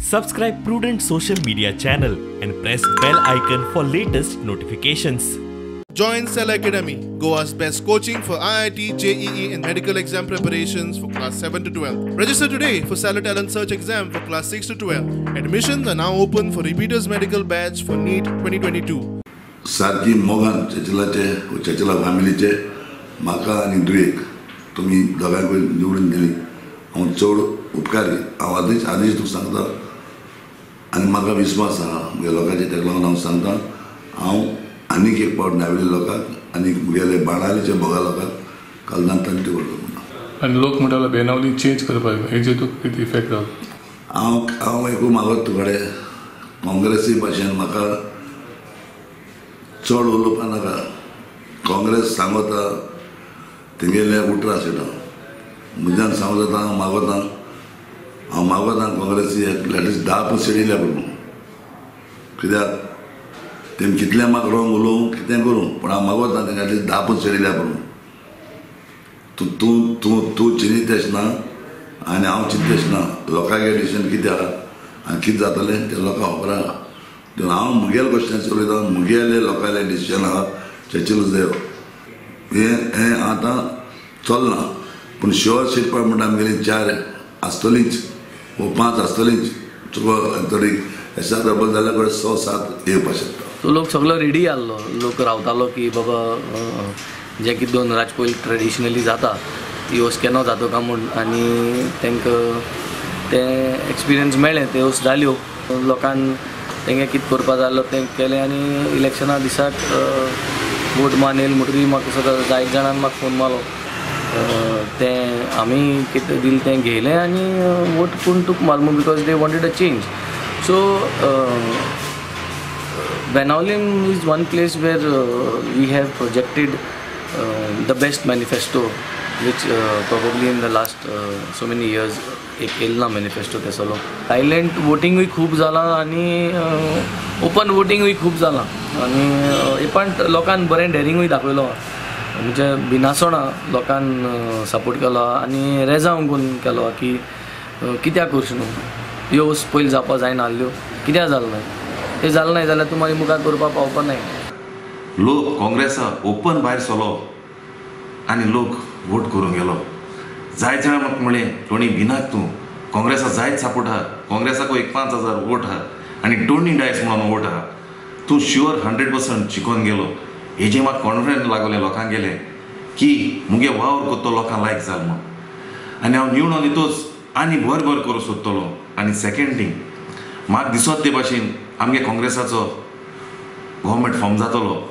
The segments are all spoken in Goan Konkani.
Subscribe Prudent social media channel and press bell icon for latest notifications. Join Cell Academy, Goa's best coaching for IIT, JEE and medical exam preparations for class 7 to 12. Register today for Cellar Talent Search exam for class 6 to 12. Admissions are now open for repeaters medical batch for NEET 2022. सारकी मोगान चर्चिलाचे चर्चिला फॅमिलीचे म्हाका आनी दुयेक तुमी दोगांकूय निवडून दिली. हांव चड उपकारी. हांव आदींच आदींच तुका सांगता आनी म्हाका विस्वास आहा म्हगे लोकांचे, तेका लागून हांव सांगता हांव आनीक एक पावट नावेली लोकांक आनी म्हगेले बाणालीचे भोगा लोकांक कालदान तांचे करता म्हणून. आनी लोक म्हणटाले बेनावली चेंज करपाक, हेजेर तुका कितें इफेक्ट जालो? हांव हांव एकू मागत तुकडे काँग्रेसी भाशेन म्हाका चड उलोवपा नाका. काँग्रेस सांगता तेंगेले उतरां आसता म्हज्यान सांगू जाता. हांव मागता, हांव मागता काँग्रेसी एटलिस्ट 10% येयल्या पुरो. कित्याक तेमी कितलें म्हाका रॉंग उलोवं कितें करूं, पूण हांव मागता तेंका एटलिस्ट 10% येयल्या पुरो. तूं तूं तूं तूं चिंततेश ना आनी हांव चिंततेश ना. लोकांगे डिसिजन कितें आहा आनी कितें जातलें तें लोकांक खबर आहा. देखून हांव म्हगेले क्वेश्चन उलयता, म्हगेले लोकांले डिसिजन आहा चर्चिल देव हें हें आतां चलना. पूण शुअर सीट पण म्हणटा आमगेली 4 आसतलीच वो 5 आसतलीच. तुका तरी एस आर डबल जाल्यार कडेन 6-7 येवपाक शकता. तो लोक सगळो रेडी आहलो, लोक रावतालो की बाबा जे कितें दोन राज पयलीं ट्रेडिशनली जाता ती वस्त केन्ना जाता काय म्हूण, आनी तांकां तें एक्सपिरियन्स मेळ्ळें, त्यो वस्त जाल्यो. लोकांक तेंगे कितें करपा जाय आसलो तें केलें आनी इलेक्शना दिसाक वोट मान येयलो म्हणटकीर म्हाका सगळं जायत जाणान म्हाका फोन मारलो, तें आमी कितें दिलें तें घेयलें आनी वोट पूण तुका मारलो because they wanted a change. So Benaulim is one place where we have projected the best manifesto which probably in the last so many years एक येयला मॅनिफेस्टो तेसलो. सायलंट वोटिंगूय खूब जालां आनी ओपन वोटिंगूय खूब जालां आनी पण लोकान बरें डेरिंगूय दाखयलो, म्हणजे बिनासोणा लोकान सपोर्ट केलो आनी रेजांव करून केलो की कित्याक करचें न्हू, ह्यो वस्त पयलीं जावपा जायना आहल्यो, कित्याक जालें ना, तें जालें ना जाल्यार तूं मागीर मुखार करपाक पावपा नाय. लोक काँग्रेसा ओपन भायर सरलो आनी लोक वोट करूंक गेलो. जायत जाणां म्हाका म्हणलें टोणी भिनाक तूं, काँग्रेसा जायत सपोर्ट आहा, काँग्रेसाक एक 5000 वोट आहा आनी टोणी डायस म्हणून वोट आहा, तूं शुअर 100% जिखोन गेलो. हेजें म्हाका कॉन्फिडंट लागलें लोकांक गेलें की मुगे वावर करतो लोकांक लायक जाल म्हूण, आनी हांव निवडून येतोच आनी भर भर करूंक सोदतलो. आनी सेकेंड थींग म्हाका दिसत ते भाशेन आमगे काँग्रेसाचो गव्हर्मेंट फॉर्म जातलो,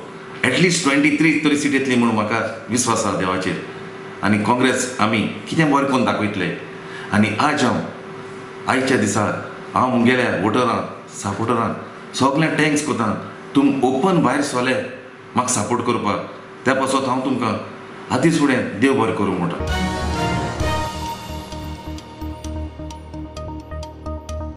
एटलिस्ट 23 तरी सीट येतली म्हणून म्हाका विस्वास आहा देवाचेर. आनी काँग्रेस आमी कितें बरें करून दाखयतले. आनी आज हांव आयच्या दिसा हांव मुगेल्या वोटरांक सपोर्टरांक सगळ्यांक thanks करता, तुम ओपन भायर सरले म्हाका सपोर्ट करपाक, त्या पासत हांव तुमकां आदींच फुडें देव बरें करूं म्हणटा.